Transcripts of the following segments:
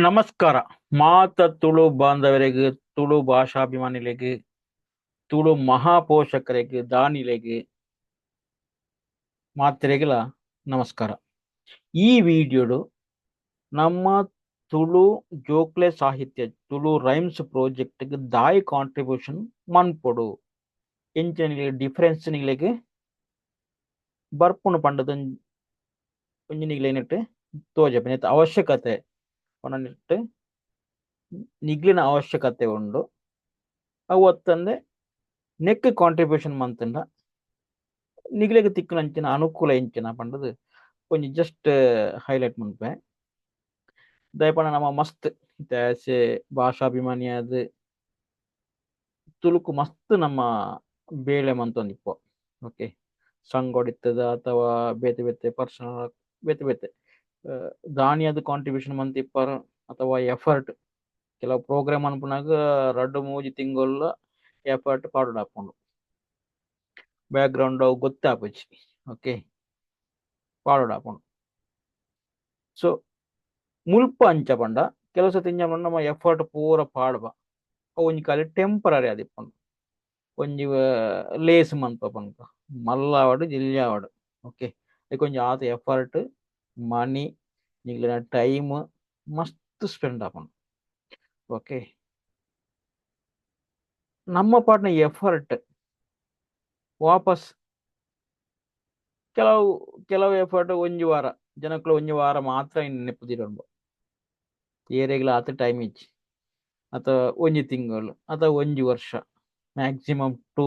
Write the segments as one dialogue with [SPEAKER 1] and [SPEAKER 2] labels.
[SPEAKER 1] ನಮಸ್ಕಾರ ಮಾತ ತುಳು ಬಾಂಧವರಿಗೆ, ತುಳು ಭಾಷಾಭಿಮಾನಿಗಳಿಗೆ, ತುಳು ಮಹಾಪೋಷಕರಿಗೆ, ದಾನಿಲೆಗ್, ಮಾತೆರೆಗ್ಲ ನಮಸ್ಕಾರ. ಈ ವಿಡಿಯೋಡು ನಮ್ಮ ತುಳು ಜೋಕ್ಲೆ ಸಾಹಿತ್ಯ, ತುಳು ರೈಮ್ಸ್ ಪ್ರಾಜೆಕ್ಟ್ ದಾಯಿ ಕಾಂಟ್ರಿಬ್ಯೂಷನ್ ಮನ್ಪೊಡು, ಎಂಚಿನ ಡಿಫರೆನ್ಸ್ ನಿಗ್ಲೆಗ್ ಬರ್ಪುಂಡು ಪಂಡದ ಒಂಜಿ ನಿಗ್ಲೆನೆಟ್ ತೋಜಪೆ ಅವಶ್ಯಕತೆ ಪಂಡ ನಿಗ್ಲಿನ ಅವಶ್ಯಕತೆ ಉಂಡು. ಅವು ಅತ್ತಂದೆ ನೆಕ್ ಕಾಂಟ್ರಿಬ್ಯೂಷನ್ ಮಂತಂಡ ನಿಗ್ಲೆಗ್ ತಿಕ್ಕುನಂಚಿನ ಅನುಕೂಲ ಎಂಚಿನ ಪಂಡದು ಒಂಜಿ ಜಸ್ಟ್ ಹೈಲೈಟ್ ಮನ್ಪೆ. ದಾಯೆ ನಮ್ಮ ಮಸ್ತ್ ಇತ್ತೆ ಭಾಷಾಭಿಮಾನಿಯಾದ್ ತುಳುಕು ಮಸ್ತ್ ನಮ್ಮ ಬೇಳೆ ಮಂತೊಂದಿಪ್ಪು. ಓಕೆ, ಸಂಘೊಡಿತ್ತದ ಅಥವಾ ಬೇತೆ ಬೇತೆ ಪರ್ಸನಲ್ ಬೇತೆ ಬೇತೆ ದಾನಿಯಾದ ಕಾಂಟ್ರಿಬ್ಯೂಷನ್ ಮಂತಿಪ್ಪರ್ ಅಥವಾ ಎಫರ್ಟ್. ಕೆಲವು ಪ್ರೋಗ್ರಾಮ್ ಅನ್ಪುನಾಗ 2-3 ತಿಂಗೊಲ್ಲ ಎಫರ್ಟ್ ಪಾಡೊಡಾಪುಂಡು. ಬ್ಯಾಕ್ ಗ್ರೌಂಡ್ ಅವು ಗೊತ್ತಾಪುಜಿ. ಓಕೆ, ಪಾಡೊಡಾಪುಂಡು. ಸೊ ಮುಲ್ಪ ಅಂಚ ಪಂಡ ಕೆಲವು ಸರ್ತಿ ಇಂಚ ಪಂಡ ನಮ್ಮ ಎಫರ್ಟ್ ಪೂರ ಪಾಡ್ಬ, ಅವು ಒಂಜಿ ಖಾಲಿ ಟೆಂಪರರಿ ಆದಿಪ್ಪುಂಡು. ಒಂಜಿ ಲೇಸ್ ಮನ್ಪ ಪನ್ಪ ಮಲ್ಲ ಆವಡ್ ಜಿಲ್ಲೆ ಆವಡ್. ಓಕೆ, ಒಂಜಿ ಆತ ಎಫರ್ಟ್, ಮನಿ, ನಿಗ್ಲಿನ ಟೈಮ್ ಮಸ್ತ್ ಸ್ಪೆಂಡ್ ಆಪುಂಡು. ಓಕೆ, ನಮ್ಮ ಪಾಡ್ನ ಎಫರ್ಟ್ ವಾಪಸ್ ಕೆಲವು ಕೆಲವು ಎಫರ್ಟ್ ಒಂಜಿ ವಾರ ಜನಕ್ಕಳು ಒಂಜಿ ವಾರ ಮಾತ್ರ ನೆನಪು ಏರೆಗ್ಲ ಆತ ಟೈಮ್ ಇಜ್ಜಿ, ಅಥವಾ ಒಂಜಿ ತಿಂಗಳು ಅಥವಾ ಒಂಜಿ ವರ್ಷ, ಮ್ಯಾಕ್ಸಿಮಮ್ ಟು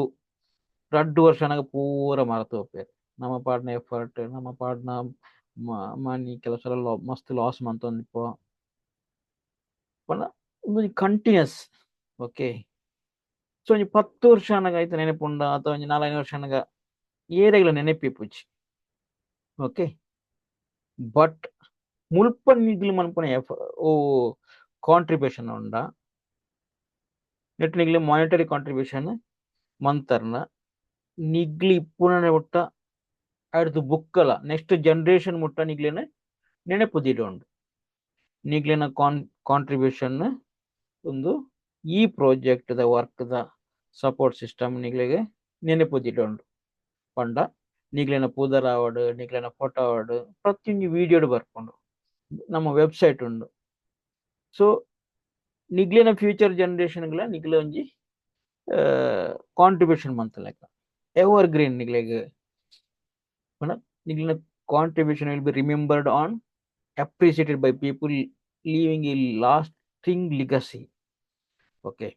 [SPEAKER 1] 2 ವರ್ಷನಾಗ ಪೂರ ಮರೆತು ಹೋಗ್ತಾರೆ. ನಮ್ಮ ಪಾಡ್ನ ಎಫರ್ಟ್, ನಮ್ಮ ಪಾಡ್ನ ಮನಿ ಕೆಲವು ಸಲ ಮಸ್ತ್ ಲಾಸ್ ಮಂತೊಂದಿಪ್ಪು ಪಂಡ ಒಂಜಿ ಕಂಟಿನ್ಯೂಸ್. ಓಕೆ, ಸೊ ಒಂಜಿ 10 ವರ್ಷ ಅನಗ ಐತ ನೆನಪುಂಡ ಅಥವಾ ಒಂಜಿ 4-5 ವರ್ಷ ಅನಗ ಏರೆಗ್ಲ ನೆನಪಿಪ್ಪುಜಿ. ಓಕೆ, ಬಟ್ ಮುಲ್ಪ ನಿಗ್ಲು ಮನ್ಪುನ ಓ ಕಾಂಟ್ರಿಬ್ಯೂಷನ್ ಉಂಡ ನೆಟ್ ನಿಗ್ಲು ಮಾನಿಟರಿ ಕಾಂಟ್ರಿಬ್ಯೂಷನ್ ಮಂತರ್ನ ನಿಗ್ಲಿ ಇಪ್ಪುನ ಮುಟ್ಟ ಅಡ್ದು ಬುಕ್ಕಲ ನೆಕ್ಸ್ಟ್ ಜನರೇಷನ್ ಮುಟ್ಟ ನಿಗ್ಲೇನ ನೆನಪು ಉಂಡು. ನಿಗ್ಲಿನ ಕಾಂಟ್ರಿಬ್ಯೂಷನ್ ಒಂದು ಈ project the work the support system ನಿಗ್ಲಿಗೆ ನೆನಪು ಉಂಡು. ಪಂಡ ನಿಗ್ಲಿನ ಪೂದರ್ ಆವಡ್, ನಿಗ್ಲಿನ ಫೋಟೋ ಆವಡ್, ಪ್ರತಿಯೊಂದು ವಿಡಿಯೋಡು ಬರ್ಪುಂಡು. ನಮ್ಮ ವೆಬ್ಸೈಟ್ ಉಂಡು. ಸೊ ನಿಗ್ಲಿನ ಫ್ಯೂಚರ್ ಜನರೇಷನ್ಗಳ ನಿಗ್ಲ ಒಂಜಿ ಕಾಂಟ್ರಿಬ್ಯೂಷನ್ ಮಂತ ಲೆಕ್ಕ ಎವರ್ ಗ್ರೀನ್ ನಿಗ್ಲೆಗ್ ಪಂಡ ನಿಗ್ಲಿನ contribution will be remembered and appreciated by people, leaving a lasting legacy. Okay,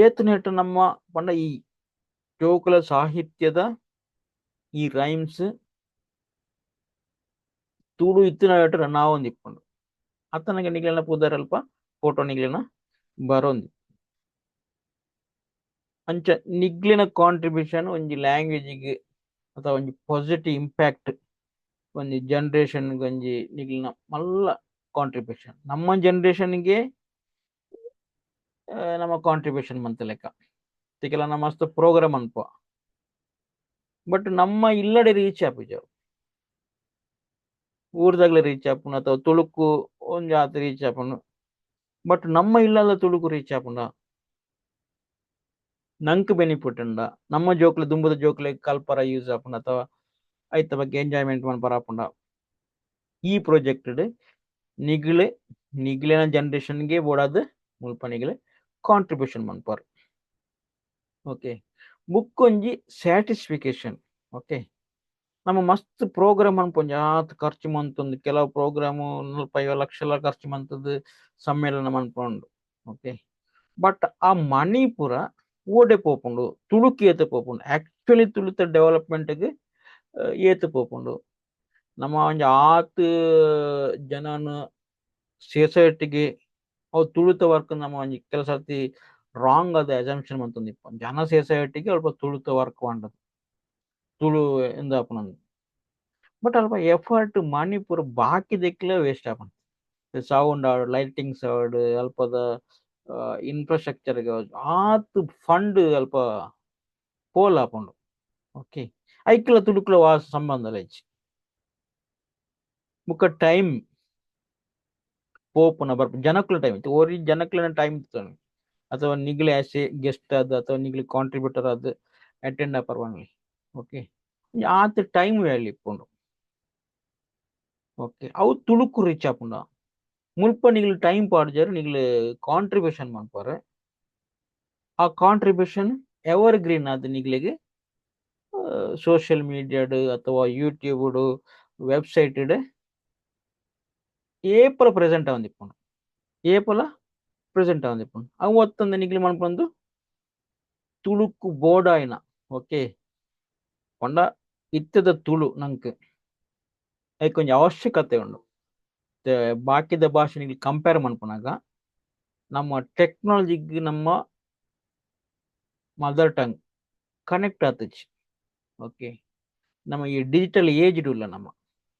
[SPEAKER 1] ಏತ್ ನಮ್ಮ ಪಂಡ ಈ ಜೋಕುಲ ಸಾಹಿತ್ಯದ ಈ ರೈಮ್ಸ್ ತುಳು ಇತ್ತಿನ ರನ್ ಆವೊಂದಿಪ್ಪುಂಡು. ಅತ್ತನಗ ನಿಗ್ಲೆನ ಪುದರ್ ಅಲ್ಪ ಫೋಟೋ ನಿಗ್ಲೆನ ಬರೋಂದಿ. ಅಂಚ ನಿಗ್ಲಿನ ಕಾಂಟ್ರಿಬ್ಯೂಷನ್ ಒಂಜಿ ಲ್ಯಾಂಗ್ವೇಜಿಗೆ ಅಥವಾ ಒಂಜಿ ಪಾಸಿಟಿವ್ ಇಂಪ್ಯಾಕ್ಟ್ ಒಂಜಿ ಜನರೇಷನ್ ಒಂಜಿ ನಿಗ್ಲಿನ ಮಲ್ಲ ಕಾಂಟ್ರಿಬ್ಯೂಷನ್ ನಮ್ಮ ಜನರೇಷನ್ಗೆ ನಮ್ಮ ಕಾಂಟ್ರಿಬ್ಯೂಷನ್ ಮಂತ ಲೆಕ್ಕ. ತಿಕೆಲ ನಮ್ಮ ಮಸ್ತ್ ಪ್ರೋಗ್ರಾಮ್ ಅನ್ಪ, ಬಟ್ ನಮ್ಮ ಇಲ್ಲಡೆ ರೀಚ್ ಆಪುಜ. ಊರ್ದಾಗ್ಲೆ ರೀಚ್ ಆಪುಂಡು ಅಥವಾ ತುಳುಕು ಒಂಜಿ ಆತ್ ರೀಚ್ ಆಪುಂಡು. ಬಟ್ ನಮ್ಮ ಇಲ್ಲದ ತುಳುಕು ರೀಚ್ ಆಪುಂಡ ನಂಕ್ ಬೆನಿಫಿಟ್ ಉಂಡ. ನಮ್ಮ ಜೋಕ್ಲೆ ದುಂಬುದ ಜೋಕ್ಲೆ ಕಲ್ಪರ ಯೂಸ್ ಆಪುಂಡು ಅಥವಾ ಐತ ಬಗ್ಗೆ ಎಂಜಾಯ್ಮೆಂಟ್ ಮನ್ಪರ ಆಪುಂಡ. ಈ ಪ್ರಾಜೆಕ್ಟ್ ನಿಗ್ಲೆ ನಿಗ್ಲಿನ ಜನರೇಷನ್ಗೆ ಬೋಡಾದ್ ಮುಲ್ಪ ನಿಗ್ಲೆ ಕಾಂಟ್ರಿಬ್ಯೂಷನ್ ಮನ್ಪರ್. ಓಕೆ, ಬುಕ್ ಒಂಜಿ ಸ್ಯಾಟಿಸ್ಫಿಕೇಶನ್. ಓಕೆ, ನಮ್ಮ ಮಸ್ತ್ ಪ್ರೋಗ್ರಾಮ್ ಅನ್ಪೊಂಜಿ ಆತ್ ಖರ್ಚು ಮಂತೊಂದು ಕೆಲವು ಪ್ರೋಗ್ರಾಮು 45 ಲಕ್ಷ ಎಲ್ಲ ಖರ್ಚು ಮಂತದ್ದು ಸಮ್ಮೇಳನ ಮನ್ಪೊಂಡು. ಓಕೆ, ಬಟ್ ಆ ಮಣಿ ಪೂರ ಓಡೆ ಪೋಪುಂಡು? ತುಳುಕು ಏತ್ ಪೋಪುಂಡು? ಆಕ್ಚುಲಿ ತುಳುತ ಡೆವಲಪ್ಮೆಂಟ್ಗೆ ಏತ್ ಪೋಪುಂಡು? ನಮ್ಮ ಒಂಜಿ ಆತ್ ಜನನ ಸೊಸೈಟಿಗೆ ಅವು ತುಳುತ ವರ್ಕ್ ನಮ್ಮ ಒಂಜಿ ಕೆಲವು ಸರ್ತಿ ರಾಂಗ್ ಅದ ಅಸಂಪ್ಷನ್ ಮಂತೊಂದಿಪ್ಪ. ಜನ ಸೊಸೈಟಿಗೆ ಅಲ್ಪ ತುಳುತ ವರ್ಕ್ ಪಂಡದು ತುಳು ಎಂದಾಪುನಂದು. ಬಟ್ ಅಲ್ಪ ಎಫರ್ಟ್ ಮನಿ ಪೂರ ಬಾಕಿ ದೆಕ್ಲ ವೇಸ್ಟ್ ಆಪುಂಡು. ಸೌಂಡ್ ಆವಡ್, ಲೈಟಿಂಗ್ಸ್ ಆವಡ್, ಅಲ್ಪದ ಇನ್ಫ್ರಾಸ್ಟ್ರಕ್ಚರ್ ಆತ್ ಫಂಡ್ ಅಲ್ಪ ಪೋಲ್ ಆಪುಂಡು. ಓಕೆ, ಐಕ್ಲ ತುಳುಕ್ಲ ವಾ ಸಂಬಂಧ ಇಜ್ಜಿ. ಬುಕ್ಕ ಟೈಮ್ ಪೋಪುನ ಬರ್ಪ ಜನಕ್ಲ ಟೈಮ್ ಇತ್ತು ಓರಿ ಜನಕ್ಲೆನ ಟೈಮ್ ಇತ್ತು ಅಥವಾ ನಿಗ್ಲೆ ಆಸ್ ಎ ಗೆಸ್ಟ್ ಆದ್ ಅಥವಾ ನಿಗ್ಲೆ ಕಾಂಟ್ರಿಬ್ಯೂಟರ್ ಆದ್ ಅಟೆಂಡ್ ಆಪರ್ವನ್ಲಿ. ಓಕೆ, ಆತ್ ಟೈಮ್ ವ್ಯಾಲ್ಯೂ ಇಪ್ಪುಂಡು. ಓಕೆ, ಅವು ತುಳುಕು ರೀಚ್ ಆಪುಂಡ ಮುಲ್ಪ ನಿಗ್ಲು ಟೈಮ್ ಪಾಡ್ಜರ್, ನಿಗ್ಲು ಕಾಂಟ್ರಿಬ್ಯೂಷನ್ ಮನ್ಪರೆ. ಆ ಕಾಂಟ್ರಿಬ್ಯೂಷನ್ ಎವರ್ ಗ್ರೀನ್ ಆದ್ ನಿಗ್ಲೆಗ್ ಸೋಷಿಯಲ್ ಮೀಡಿಯಾಡ್ ಅಥವಾ ಯೂಟ್ಯೂಬ್ ವೆಬ್ಸೈಟ್ ಏಪಲ ಪ್ರೆಸೆಂಟ್ ಆವೊಂದಿಪ್ಪುಂಡು, ಏಪಲ ಪ್ರೆಸೆಂಟ್ ಆವೊಂದಿಪ್ಪುಂಡು. ಅವು ಒತ್ತಂದೆ ನಿಗ್ಲು ಮನ್ಪೊಂದು ತುಳುಕು ಬೋಡಾಯಿನ. ಓಕೆ, ಪಂಡ ಇತ್ತದ ತುಳು ನಂಕ್ ಐಕ್ ಒಂಜಿ ಅವಶ್ಯಕತೆ ಉಂಡು. ಬಾಕಿದ ಭಾಷೆ ನಿಗ್ಲು ಕಂಪೇರ್ ಮನ್ಪುನಗ ನಮ್ಮ ಟೆಕ್ನಾಲಜಿಗ್ ನಮ್ಮ ಮದರ್ ಟಂಗ್ ಕನೆಕ್ಟ್ ಆತುಜಿ. ಓಕೆ, ನಮ್ಮ ಈ ಡಿಜಿಟಲ್ ಏಜ್ ಉಲ್ಲ ನಮ್ಮ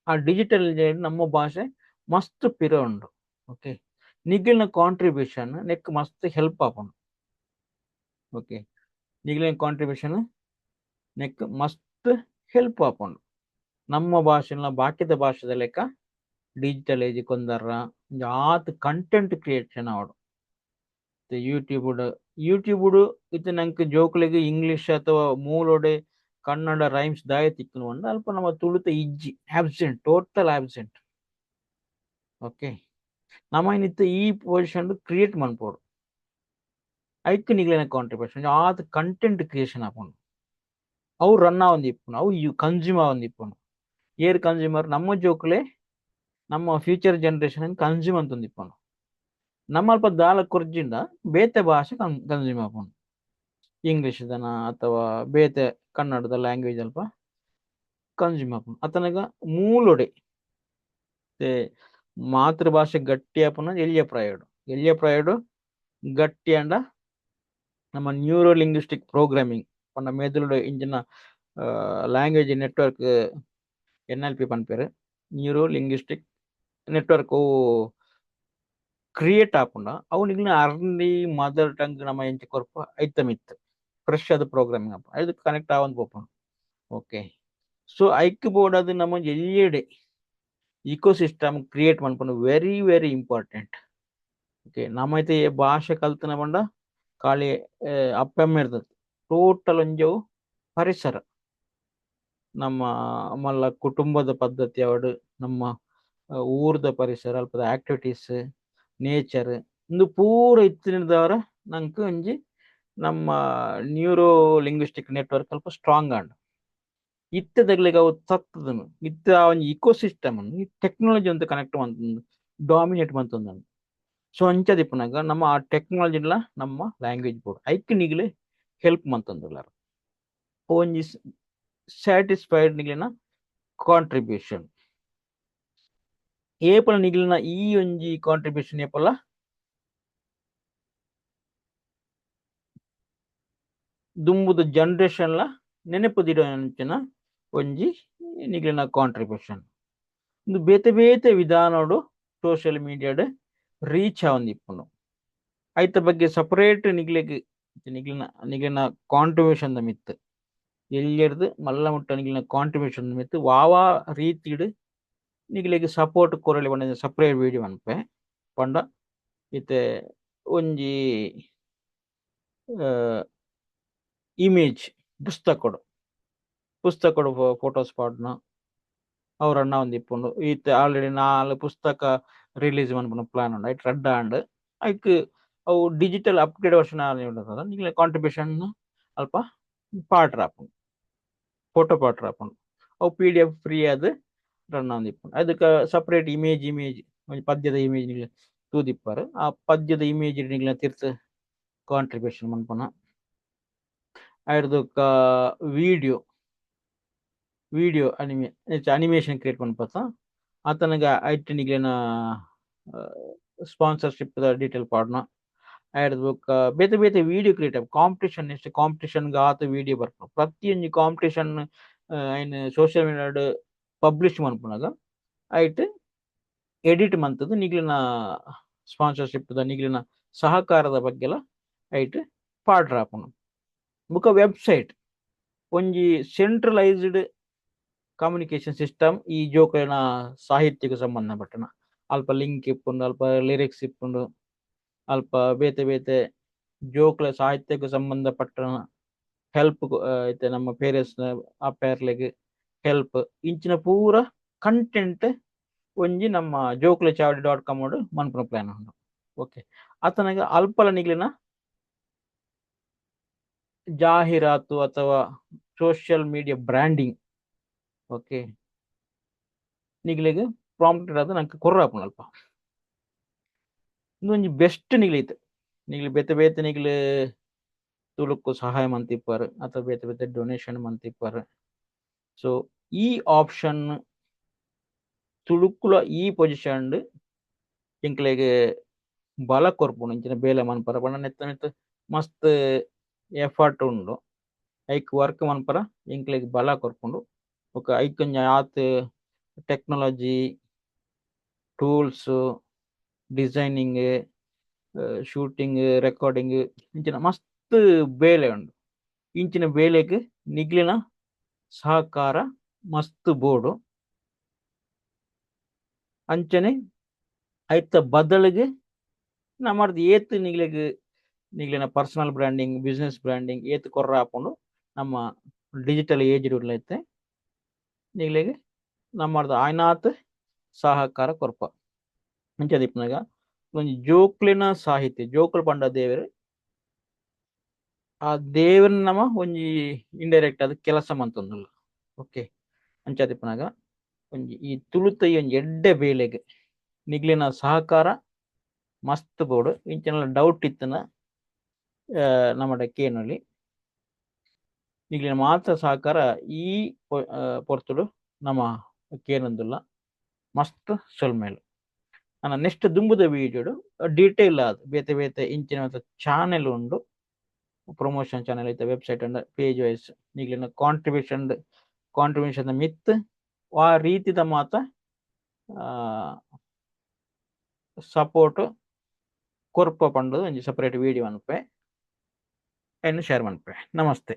[SPEAKER 1] ಆ ಡಿಜಿಟಲ್ ನಮ್ಮ ಭಾಷೆ ಮಸ್ತ್ ಪಿರ ಉಂಡು. ಓಕೆ, ನಿಗ್ಲಿನ ಕಾಂಟ್ರಿಬ್ಯೂಷನ್ ನೆಕ್ ಮಸ್ತ್ ಹೆಲ್ಪ್ ಆಪುಂಡು. ಓಕೆ, ನಿಗ್ಲಿನ ಕಾಂಟ್ರಿಬ್ಯೂಷನ್ ನೆಕ್ ಮಸ್ತ್ ಹೆಲ್ಪ್ ಆಪುಂಡು. ನಮ್ಮ ಭಾಷೆನ ಬಾಕಿದ ಭಾಷೆದ ಲೆಕ್ಕ ಡಿಜಿಟಲ್ ಏಜ್ ಕೊಂದರ್ರ ಆತ್ ಕಂಟೆಂಟ್ ಕ್ರಿಯೇಷನ್ ಆವಡು. ಯೂಟ್ಯೂಬ್ ಯೂಟ್ಯೂಬ್ ಇತ್ತೆ ನಂಕ್ ಜೋಕುಲೆಗ್ ಇಂಗ್ಲಿಷ್ ಅಥವಾ ಮೂಲೊಡೆ ಕನ್ನಡ ರೈಮ್ಸ್ ದಾಯ ತಿಕ್ಕುನು ಪಂಡ ಅಲ್ಪ ನಮ್ಮ ತುಳುತ ಇಜ್ಜಿ, ಆಬ್ಸೆಂಟ್, ಟೋಟಲ್ ಆಬ್ಸೆಂಟ್. ಓಕೆ, ನಮ ಇತ್ತೆ ಈ ಪೊಸಿಷನ್ ಕ್ರಿಯೇಟ್ ಮನ್ಪೊಡು. ಐಕ್ ನಿಗ್ಲೆನ ಕಾಂಟ್ರಿಬ್ಯೂಷನ್ ಆತ್ ಕಂಟೆಂಟ್ ಕ್ರಿಯೇಷನ್ ಆಪುಂಡು. ಅವು ರನ್ ಆವೊಂದಿಪ್ಪುಂಡು, ಅವು ಕನ್ಸ್ಯೂಮ್ ಆವೊಂದಿಪ್ಪುಂಡು. ಏರ್ ಕನ್ಸ್ಯೂಮರ್ ನಮ್ಮ ಜೋಕುಲೆ ನಮ್ಮ ಫ್ಯೂಚರ್ ಜನರೇಷನ್ ಕನ್ಸ್ಯೂಮ್ ಅಂತಂದಿಪ್ಪುಂಡು. ನಮ್ಮ ಅಲ್ಪ ದಾಲ ಕೊರ್ಜಿಂಡ ಬೇತೆ ಭಾಷೆ ಕನ್ಸ್ಯೂಮ್ ಆಪುಂಡು. ಇಂಗ್ಲಿಷ್ ದನ ಅಥವಾ ಬೇತೆ ಕನ್ನಡದ ಲ್ಯಾಂಗ್ವೇಜ್ ಅಲ್ಪ ಕನ್ಸ್ಯೂಮ್ ಆಪುಂಡು. ಅತನಗ ಮೂಲೊಡೆ ಮಾತೃಭಾಷೆ ಗಟ್ಟಿ ಆಪುನ ಎಲ್ಯ ಪ್ರಾಯಡು, ಎಲ್ಯ ಪ್ರಾಯಡು ಗಟ್ಟಿ ಅಂಡ ನಮ್ಮ ನ್ಯೂರೋ ಲಿಂಗ್ವಿಸ್ಟಿಕ್ ಪ್ರೋಗ್ರಾಮಿಂಗ್ ಪಂಡ ಮೆದುಳುಡು ಇಂಚಿನ ಲ್ಯಾಂಗ್ವೇಜ್ ನೆಟ್ವರ್ಕ್ NLP ಪನ್ಪೆರ್, ನ್ಯೂರೋ ಲಿಂಗ್ವಿಸ್ಟಿಕ್ ನೆಟ್ವರ್ಕ್ ಕ್ರಿಯೇಟ್ ಆಪುಂಡ. ಅವು ನಿಗ್ಲಿನ ಅರ್ಲಿ ಮದರ್ ಟಂಗ್ ನಮ್ಮ ಎಂಚ ಕೊರ್ಪ ಐತ ಮಿತ್ತ್ ಫ್ರೆಶ್ ಅದು ಪ್ರೋಗ್ರಾಮಿಂಗ್ ಆಪುಂಡು, ಅದು ಕನೆಕ್ಟ್ ಆವೊಂದು ಪೋಪುಂಡು. ಓಕೆ, ಸೊ ಐಕ್ ಬೋಡಾದ್ ನಮ್ಮ ಎಲ್ಯೆಡೆ ಇಕೋಸಿಸ್ಟಮ್ ಕ್ರಿಯೇಟ್ ಮನ್ಪುನು ವೆರಿ ವೆರಿ ಇಂಪಾರ್ಟೆಂಟ್. ಓಕೆ, ನಮ ಇತ್ತೆ ಭಾಷೆ ಕಲ್ತನ ಪಂಡ ಖಾಲಿ ಅಪ್ಪೆಮ್ಮ ಇರ್ತದೆ, ಟೋಟಲ್ ಒಂಜವು ಪರಿಸರ, ನಮ್ಮ ಮಲ್ಲ ಕುಟುಂಬದ ಪದ್ಧತಿ ಆವಡ್, ನಮ್ಮ ಊರ್ದ ಪರಿಸರ, ಅಲ್ಪದ ಆಕ್ಟಿವಿಟೀಸ್, ನೇಚರ್ ಇಂದು ಪೂರ ಇತ್ತಿನದವರ ನಂಕ್ ಒಂಜಿ ನಮ್ಮ ನ್ಯೂರೋ ಲಿಂಗ್ವಿಸ್ಟಿಕ್ ನೆಟ್ವರ್ಕ್ ಅಲ್ಪ ಸ್ಟ್ರಾಂಗ್ ಆಂಡ್. ಇತ್ತದಗ್ಲಿಗ್ ಅವು ತತ್ತದನು ಇತ್ತ ಆ ಒಂಜಿ ಇಕೋಸಿಸ್ಟಮ್ ಈ ಟೆಕ್ನಾಲಜಿ ಅಂತ ಕನೆಕ್ಟ್ ಮಂತೊಂದು ಡಾಮಿನೇಟ್ ಮಂತೊಂದುಂಡು. ಸೊ ಅಂಚ ದಿಪ್ಪುನಗ ನಮ್ಮ ಆ ಟೆಕ್ನಾಲಜಿಲ ನಮ್ಮ ಲ್ಯಾಂಗ್ವೇಜ್ ಬೋರ್ಡ್ ಐಕ್ ನಿಗ್ಲೆ ಹೆಲ್ಪ್ ಮಂತೊಂದುಲ್ಲೆರ್. ಒಂಜಿ ಸ್ಯಾಟಿಸ್ಫೈಡ್ ನಿಗ್ಲಿನ ಕಾಂಟ್ರಿಬ್ಯೂಷನ್ ಏಪಲ ನಿಗ್ಲಿನ ಈ ಒಂಜಿ ಕಾಂಟ್ರಿಬ್ಯೂಷನ್ ಏಪಲ ದುಂಬುದ ಜನರೇಷನ್ ಲ ನೆನಪು ದಿಡಂಚಿನ ಒಂಜಿ ನಿಗ್ಲಿನ ಕಾಂಟ್ರಿಬ್ಯೂಷನ್. ಇಂದು ಬೇತೆ ಬೇತೆ ವಿಧಾನೋಡು ಸೋಷಿಯಲ್ ಮೀಡಿಯಾಡ್ ರೀಚ್ ಆವೊಂದಿಪ್ಪುಂಡು. ಐತ ಬಗ್ಗೆ ಸಪರೇಟ್ ನಿಗ್ಲೆಗ್ ನಿಗ್ಲಿನ ನಿಗ್ಲಿನ ಕಾಂಟ್ರಿಬ್ಯೂಷನ್ ದ ಮಿತ್ತ್ ಎಲ್ಯರ್ದ್ ಮಲ್ಲ ಮುಟ್ಟ ನಿಗ್ಲಿನ ಕಾಂಟ್ರಿಬ್ಯೂಷನ್ ಮಿತ್ತ್ ವಾವಾ ರೀತಿಡ್ ನಿಗ್ಲೆಗ್ ಸಪೋರ್ಟ್ ಕೊರೊಲಿ ಪಂಡ ಸಪರೇಟ್ ವಿಡಿಯೋ ಮನ್ಪೆ. ಪಂಡ ಇತ್ತೆ ಒಂಜಿ ಇಮೇಜ್ ಪುಸ್ತಕಡು ಪುಸ್ತಕಡು ಫೋಟೋಸ್ ಪಾಡ್ನ ಅವು ರನ್ ಆವೊಂದಿಪ್ಪುಂಡು. ಇತ್ತೆ ಆಲ್ರೆಡಿ 4 ಪುಸ್ತಕ ರಿಲೀಸ್ ಮನ್ಪುನ ಪ್ಲಾನ್ ಉಂಡು, ಐಟ್ ರಡ್ಡ್ ಆಂಡ್. ಐಕ್ ಅವು ಡಿಜಿಟಲ್ ಅಪ್ಗ್ರೇಡ್ ವರ್ಷನ್ ಆವೊಂದುಂಡು. ನಿಗ್ಲೆ ಕಾಂಟ್ರಿಬ್ಯೂಷನ್ ಅಲ್ಪ ಪಾಡ್ರ ಆಪುಂಡು, ಫೋಟೋ ಪಾಡ್ರ ಆಪುಂಡು. ಅವು PDF free ಆದ್ ರನ್ ಆವೊಂದಿಪ್ಪುಂಡು. ಅದಕ್ಕೆ ಸಪರೇಟ್ ಇಮೇಜ್ ಇಮೇಜ್ ಒಂಜಿ ಪದ್ಯದ ಇಮೇಜ್ ನಿಗ್ಲೆ ತೂದಿಪ್ಪರ್, ಆ ಪದ್ಯದ ಇಮೇಜ್ ನಿಗ್ಲೆ ತಿರ್ತ್ ಕಾಂಟ್ರಿಬ್ಯೂಷನ್ ಮನ್ಪುನ. ಐರ್ದ್ ಬೊಕ್ಕ video video anime animation create ಮನ್ಪತ್ತ ಆತನಗ ಐಟ್ ನಿಗ್ಲೆನ ಸ್ಪಾನ್ಸರ್ಶಿಪ್ ದ ಡೀಟೇಲ್ ಪಾಡ್ನ. ಐರ್ದ್ ಬೊಕ್ಕ ಬೇತೆ ಬೇತೆ video create competition next competition ಆತ ವಿಡಿಯೋ ಬರ್ಪುಂಡು. ಪ್ರತಿಯೊಂಜಿ ಕಾಂಪಿಟಿಷನ್ ಐನ್ ಸೋಷಿಯಲ್ ಮೀಡಿಯಾಡ್ ಪಬ್ಲಿಷ್ ಮನ್ಪುನಗ ಐಟ್ ಎಡಿಟ್ ಮಂತುದು ನಿಗ್ಲಿನ ಸ್ಪಾನ್ಸರ್ಶಿಪ್ ದ ನಿಗ್ಲಿನ ಸಹಕಾರದ ಬಗ್ಗೆಲ ಐಟ್ ಪಾಡ್ರ ಆಪುಂಡು. ಬೊಕ್ಕ ವೆಬ್ಸೈಟ್ ಒಂಜಿ ಸೆಂಟ್ರಲೈಸ್ಡ್ ಕಮ್ಯುನಿಕೇಶನ್ ಸಿಸ್ಟಮ್ ಈ ಜೋಕುಲೆನ ಸಾಹಿತ್ಯಕ್ಕೆ ಸಂಬಂಧಪಟ್ಟನ ಅಲ್ಪ ಲಿಂಕ್ ಇಪ್ಪುಂಡು, ಅಲ್ಪ ಲಿರಿಕ್ಸ್ ಇಪ್ಪುಂಡು, ಅಲ್ಪ ಬೇತೆ ಬೇತೆ ಜೋಕ್ಲೆ ಸಾಹಿತ್ಯಕ್ಕೆ ಸಂಬಂಧಪಟ್ಟ ಹೆಲ್ಪ್, ಇತ್ತೆ ನಮ್ಮ ಪೇರೆಂಟ್ಸ್ ಅಪ್ಪೆರ್ಲೆಗ್ ಹೆಲ್ಪ್, ಇಂಚಿನ ಪೂರ ಕಂಟೆಂಟ್ ಒಂಜಿ ನಮ್ಮ ಜೋಕ್ಲೆ ಚಾವಡಿ .com ಮನ್ಪುನ ಪ್ಲಾನ್ ಉಂಡು. ಓಕೆ, ಅತನಗ ಅಲ್ಪಲ ನಿಗ್ಲಿನ ಜಾಹೀರಾತು ಅಥವಾ ಸೋಷಿಯಲ್ ಮೀಡಿಯಾ ಬ್ರ್ಯಾಂಡಿಂಗ್, ಓಕೆ, ನಿಗ್ಲಿಗ್ ಪ್ರಾಂಪ್ಟೆಡ್ ಆದ್ ನಂಕ್ ಕೊರ್ರಾಪುಂಡು ಅಲ್ಪ. ಉಂದೊಂಜಿ ಬೆಸ್ಟ್ ನಿಗ್ಲೈತೆ. ನಿಗ್ಲಿ ಬೇತೆ ಬೇತೆ ನಿಗ್ಲು ತುಳುಕ್ಕು ಸಹಾಯ ಮಂತಿಪ್ಪರ್ ಅಥವಾ ಬೇತೆ ಬೇತೆ ಡೊನೇಷನ್ ಮಂತಿಪ್ಪರ್. ಸೊ ಈ ಆಪ್ಷನ್ ತುಳುಕುಲ ಈ ಪೊಸಿಷನ್ ಎಂಕ್ಲೆಗ್ ಬಲ ಕೊರ್ಪುಂಡು ಇಂಚಿನ ಬೇಲೆ ಮನ್ಪರ. ಪಂಡ ನೆತ್ತ ಮಿತ್ತ್ ಮಸ್ತ್ ಎಫರ್ಟ್ ಉಂಡು. ಐಕ್ ವರ್ಕ್ ಮನ್ಪರ ಎಂಕ್ಲೆಗ್ ಬಲ ಕೊರ್ಪುಂಡು. ಬೊಕ ಐಕ್ ಒಂಜಿ ಆತ್ technology, tools, designing, shooting, recording ಇಂಚಿನ ಮಸ್ತ್ ಬೇಲೆ ಉಂಡು. ಇಂಚಿನ ಬೇಲೆಗ್ ನಿಗ್ಲಿನ ಸಹಕಾರ ಮಸ್ತ್ ಬೋಡು. ಅಂಚನೆ ಐತ ಬದಲಿಗೆ ನಮರ್ದ್ ಏತ್ ನಿಗ್ಲೆಗ್ ನಿಗ್ಲಿನ ಪರ್ಸನಲ್ ಬ್ರ್ಯಾಂಡಿಂಗ್, ಬಿಸ್ನೆಸ್ ಬ್ರ್ಯಾಂಡಿಂಗ್ ಏತ್ ಕೊರ್ರ ಆಪುಂಡು, ನಮ್ಮ ಡಿಜಿಟಲ್ ಏಜ್ ಉಲ್ಲ ಇತ್ತೆ, ನಿಗ್ಲೆಗ್ ನಮ್ಮರ್ದ್ ಆಯ್ನಾತ್ ಸಹಕಾರ ಕೊರ್ಪ. ಅಂಚ ದಿಪ್ಪುನಗ ಒಂಜಿ ಜೋಕ್ಲೆನ ಸಾಹಿತ್ಯ, ಜೋಕುಲು ಪಂಡ ದೇವೆರ್, ಆ ದೇವೆರ್ನ ನಮ ಒಂಜಿ ಇಂಡೈರೆಕ್ಟ್ ಆದ್ ಕೆಲಸ ಮಂತೊಂದುಲ್ಲ. ಓಕೆ, ಅಂಚ ದಿಪ್ಪುನಗ ಒಂಜಿ ಈ ತುಳುತ ಈ ಒಂಜಿ ಎಡ್ಡೆ ಬೇಲೆಗ್ ನಿಗ್ಲಿನ ಸಹಕಾರ ಮಸ್ತ್ ಬೋಡು. ಇಂಚಿನ ಡೌಟ್ ಇತ್ತನ ನಮ್ಮಡ ಕೇನೊಲಿ. ನಿಗ್ಲಿನ ಮಾತ್ರ ಸಹಕಾರ ಈ ಪೊರ್ತುಡು ನಮ ಕೇನೊಂದುಲ್ಲ. ಮಸ್ತ್ ಸೊಲ್ಮೆಲು. ನನ್ನ ನೆಕ್ಸ್ಟ್ ದುಂಬುದ ವೀಡಿಯೋಡು ಡೀಟೇಲ್ ಆದ್ ಬೇತೆ ಬೇತೆ ಇಂಚಿನ ಚಾನೆಲ್ ಉಂಡು, ಪ್ರಮೋಷನ್ ಚಾನೆಲ್ ಐತ ವೆಬ್ಸೈಟ್ ಅಂಡ ಪೇಜ್ ವೈಸ್ ನಿಗ್ಲಿನ ಕಾಂಟ್ರಿಬ್ಯೂಷನ್ ಕಾಂಟ್ರಿಬ್ಯೂಷನ್ ಮಿತ್ ಆ ರೀತಿದ ಮಾತ ಸಪೋರ್ಟ್ ಕೊರ್ಪ ಪಂಡುದು ಒಂಜಿ ಸಪರೇಟ್ ವೀಡಿಯೋ ಅನ್ಪೆ, ಅಯಿನ್ ಶೇರ್ ಮನ್ಪೆ. ನಮಸ್ತೆ.